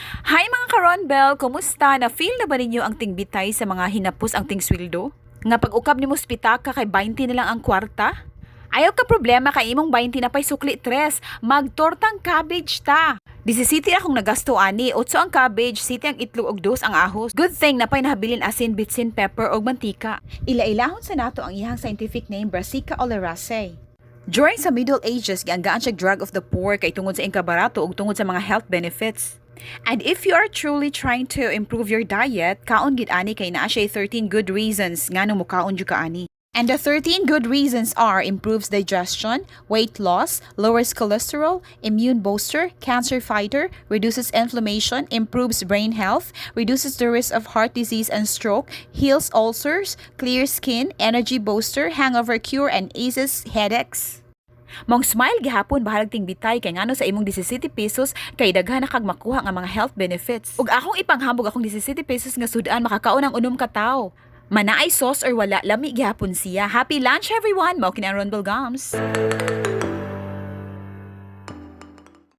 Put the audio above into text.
Hi, mga karonbel! Kumusta? Na-feel na ba ninyo ang tingbitay sa mga hinapos ang tingsweldo? Nga pag ukab nimo sa pitaka kay 20 na lang ang kwarta? Ayaw ka problema kay imong 20 na pay sukli tres. Magtortang cabbage ta. 17 akong nagasto ani, 8 ang cabbage, 7 ang itlog ug 2 ang ahos. Good thing napay nahabilin asin, bitsin, pepper ug mantika. Ila-ilahon sa nato ang iyang scientific name, Brassica oleracea. During sa Middle Ages, gianggaan siya drug of the poor kay tungod sa iyang kabarato ug tungod sa mga health benefits. And if you are truly trying to improve your diet, kaon gid ani kay naa siya 13 good reasons ngano mokaon jud ka ani. And the 13 good reasons are: improves digestion, weight loss, lowers cholesterol, immune booster, cancer fighter, reduces inflammation, improves brain health, reduces the risk of heart disease and stroke, heals ulcers, clear skin, energy booster, hangover cure, and eases headaches. Mong smile gihapon bahalag tingbitay kay ngano sa imong 17 pesos kay daghan na kag makuha nga mga health benefits. Ug akong ipanghambog akong 17 pesos nga sudan, makakaon ang 6 ka tawo. Manaay sauce or wala, lami gihapon siya. Happy lunch, everyone! Mao kini ang Ronbel Gums.